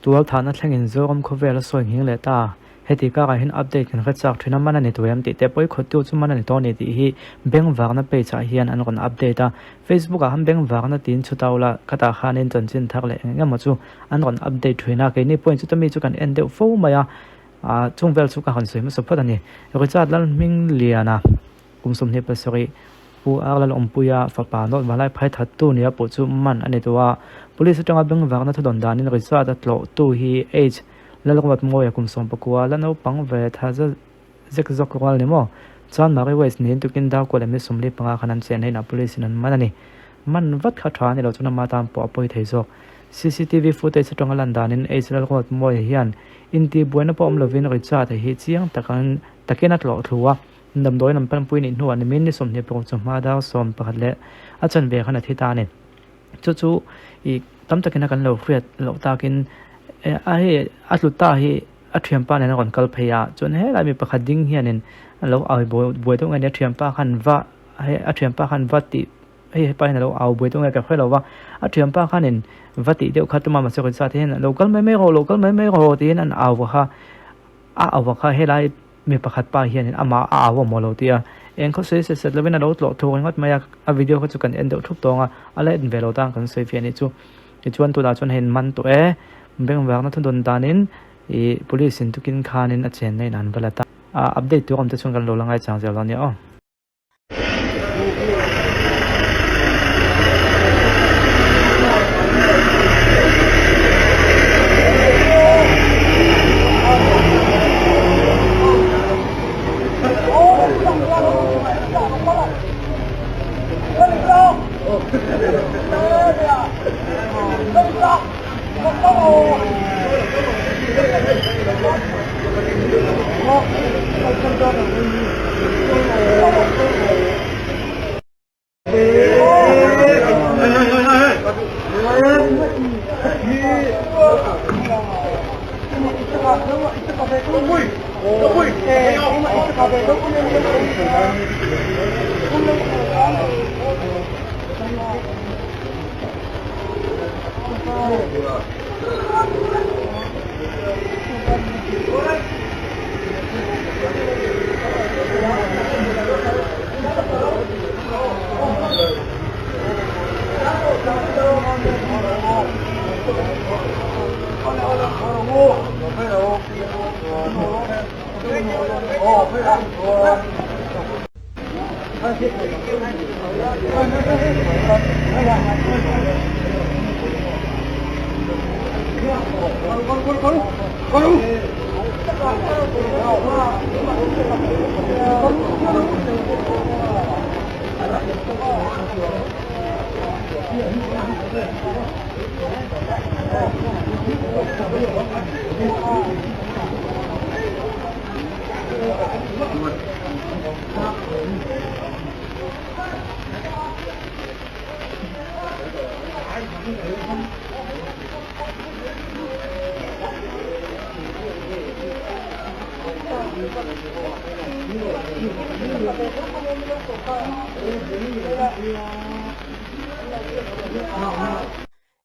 Tualthahna thlengin Zoram khawvel a sawi nghing leh ta. Heti karah hian update kan hre chak thin a, man a ni tawh em tih te pawi khawttu chu man a ni tawh a ni tih hi bengvarna page ah hian an rawn update a. Facebook ah han bengvarna tiin chhu ta ula, khatah khanin chanchin thar leh eng eng emaw chu an rawn update thin a, keini pawhin chuta mi chu kan en deuh fo mai a, chung vel chu ka han sawi hmasa phawt a ni. Richard Lalhmingliana. Kum 27 Pu Ar Lalawmpuia fapa nawt Valai phai thattu nia pawh chu man a ni tawh a. Police atanga bengvakna thudawn danin Richard a tlawhtu hi H Lalruatmawia kum 19 la naupang ve tha zek zawk rual ni maw? Chuan Mary West niin tukin Darkual leh mi 45 khan an chen hnenah police in an man a ni. Man vat kha tha a ni lo chuan ama tan pawh a pawi thei zawk. CCTV footage atanga lan danin H Lalruatmawia hian intihbuaina pawh awm lovin Richard-a hi chiang takin a tlawh thlu a. Damdawiin an panpui nih hnuah nimin ni 26 chu hma dar 11 leh a chanve khan a thi ta a ni. Chu chu i tam takin a kan lo hriat loh takin a hei a tlu ta hi a thianpa nen a rawn kal phei a, chuan helai mi pakhat ding hianin a lo au buai deuh nge ni a thianpa khan va hei a thianpa khan va tih hei hepa hian a lo au buai deuh nge ka hre lo va, a thianpa khanin va tih deuh kha tuma mahse rawn zat hian lo kal mai mai rawh lo kal mai mai rawh tiin an au kha a au kha helai Mi pakhat pa hianin amah a au a maw lo tih a, eng khaw sawi set set lovin a lo tlawh thu ringawt mai a, a video kha chu kan en deuh thup tawng a, a la en ve lo tan kan sawi fiah anih chu. Tichuan tunah chuan hei an man tawh e, bengvarna thudawn danin ih police in tukin khanin a chenna in an va la ta a, update tur awm te chuan kan lo la ngaichang zel dawn nia aw.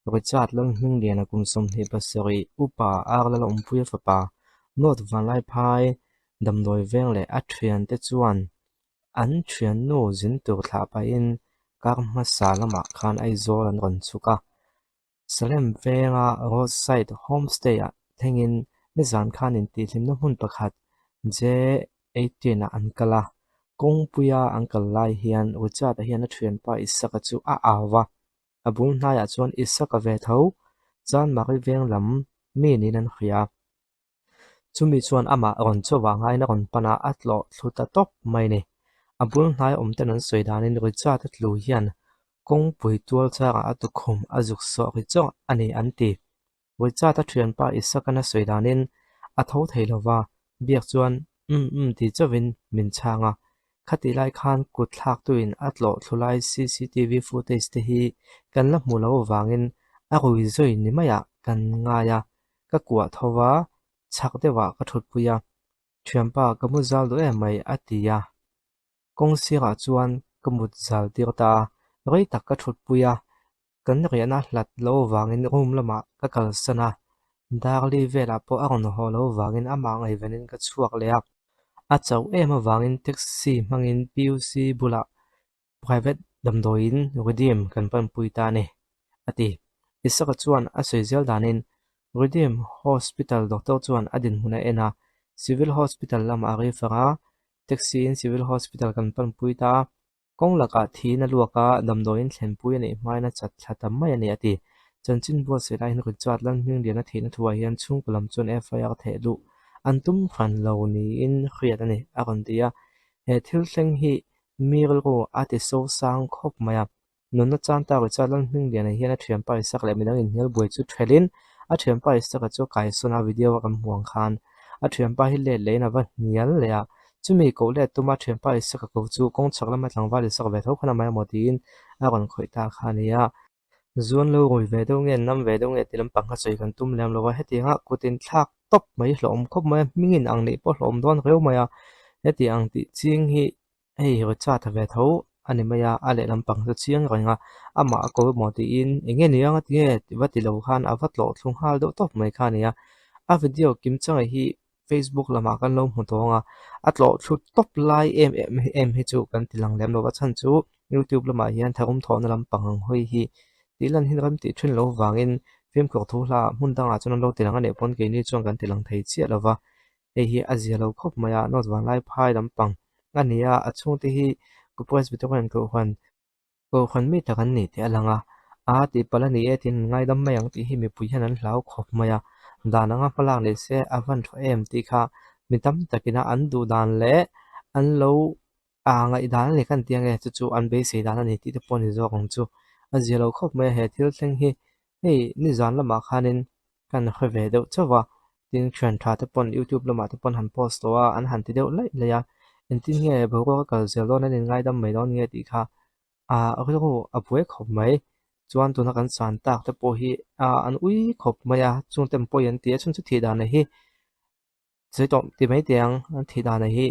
Richard Lalhmingliana kum 27 upa Ar Lalawmpuia fapa North Vanlaiphai damdawi veng leh a thiante chuan an thiannu zin tur thlah pahin kar hmasa lamah khan Aizawl an rawn chhuk a. Salem venga roadside homestay ah thlengin nizan khan intihhlimna hmun pakhat J18 ah an kal a, kawngpuia an kal lai hian Richard-a hian a thianpa Isaka chu a au va, a bul hnaiah chuan Isaka ve tho Chanmari veng lam mi niin an hria. Chumi chuan amah rawn chaw vangaiin a rawn pan a, a tlawh thlu ta tawp mai a ni. A bul hnai awmten an sawi danin Richard-a tlu hian kawngpui tual changah a tukhum a zuk sawh ri chawk a ni an ti. Richard-a thianpa Isaac-an a sawi danin a tho thei lo va, biak chuan um um ti chauhin min chhang a. Khatih lai khan kut thlaktuin a tlawh thlu lai cctv footage te hi kan la hmu lo avangin a rui zui ni maiah kan ngai a, Ka kuah tho va, chhak deuhah ka thutpui a, Thianpa, ka mu zal duh em mai, a ti a. Kawng sirah chuan ka mut zal tir ta a, rei tak ka thutpui a, kan riahna hlat lo avangin room lamah ka kalsan a. Darli velah pawh a rawn haw lo vangin amah ngaihvenin ka chhuak leh a. A chauh em avangin taxi hmangin PUC bulah private damdawiin Redeem kan panpui ta a ni, a ti. Isaka chuan a sawi zel danin Redeem Hospital doctor chuan a dinhmun a en a, Civil Hospital lamah a refer a, taxi-in Civil Hospital kan panpui ta a. Kawng lakah thiin a luak a, damdawiin thlenpui a neih hmain a chat thla ta mai a ni, a ti. Chanchin buatsaih lai hian Richard Lalhmingliana theihna thuah hian chhungkaw lam chuan FIR theh luh an tum hran lo niin hriat a ni, a rawn ti a. He thil thleng hi mi rilru a ti so sang khawp mai a. Nunna chan ta Richard Lalhmingliana hian a thianpa Isaac leh midang inhnial buai chu thelhin a thianpa Isaac-a chu a kaisawn a, video a kan hmuh ang khan a thianpa hi let lehin a va hnial leh a. Chumi koh let tuma thianpa Isaka ko chu kawng chhak lama tlangval Isak ve tho khan a mai emaw tiin a rawn khawih ta kha a ni a. Zuan lo rui ve deuh nge, nam ve deuh nge ti lampang kha sawi kan tum lem lo a, hetianga kut in thlak tawp mai hlawhawm khawp mai a, hming in ang nih pawh hlawhawm dawn reu mai a, heti ang tih ching hi hei Richard a ve tho a ni mai a, a lehlam pang chu chiang reng a, amah a ko emaw tiin eng nge ni ang a ti nge va ti lo khan a va tlawh thlu nghal deuh tawp mai kha a ni a, a video kim changa hi Facebook lamah kan lo hmu tawng a, a tlawh thlu tawp lai em em em hi chu kan ti lang lem lo va, chhan chu YouTube lamah hian tharum thawhna lampang ang hawi hi tih lan hi ram tih thin lo vangin fimkhur thu hla hmun dangah chuan an lo ti lang a nih pawn keini chuan kan ti lang thei chiah lo va, hei hi a zia lo khawp mai a, note vanlai phai lampang a ni a, a chhungte hi Presbyterian Kohhran. Kohhran mi tak an ni tih a lang a, a tih palh a ni e tiin an ngaidam mai ang tih hi mipui hian an hlau khawp mai a, dan anga hmalak ni se a van tha em tih kha mi tam takin a an duh dan leh an lo ah ngaih dan a ni khan tih ange chu chu an beisei dan a ni tih te pawh a ni zawk ang chu. A zia lo khawp mai a he thil thleng hi hei nizan lamah khanin kan hre ve deuh chauh va, tin thian tha te pawn youtube lamah te pawn han post tawh a, an han ti deuh laih laih a, engtin nge boruak a kal zel dawn an inngaidam mai dawn nge tih kha ah rilru a buai khawp mai, chuan tuna kan san tak te pawh hi ah an ui khawp mai a, chungte an pawi an ti a, chhun chu thih dan hi. Sawi tawh ti mai teh ang, an thih danah hi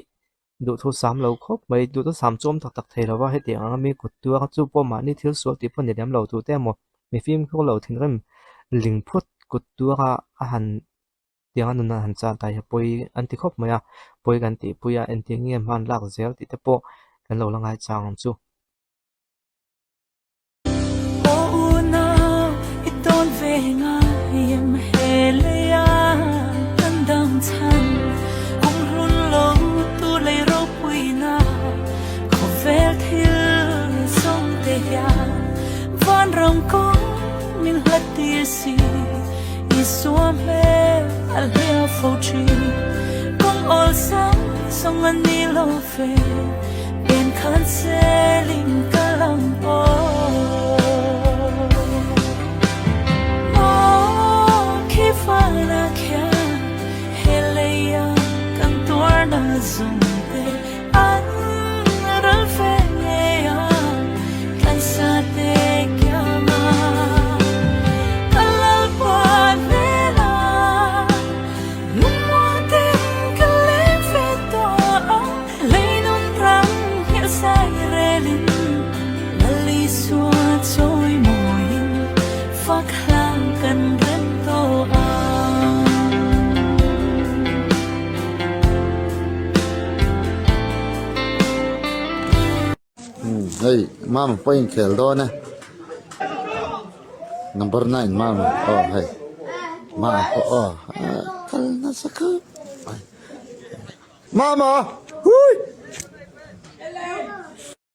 duhthu sam lo khawp mai, duhthu sam chu awm tak tak thei lo va, hetiang anga mi kut tuar chu pawh mahni thil sual tih pawh ni lem lo tute emaw mi fimkhur lo thinrim ling phut kut tuara a han tiang a nun a han chan ta hi a pawi an ti khawp mai a, pawi kan tihpui a, engtiang nge hman lak zel tih te pawh kan lo la ngaichang ang chu. Hei mama pawh inkhel dawn e number nine mama aw hei mama pawh aw kal nasa khawp mai mama.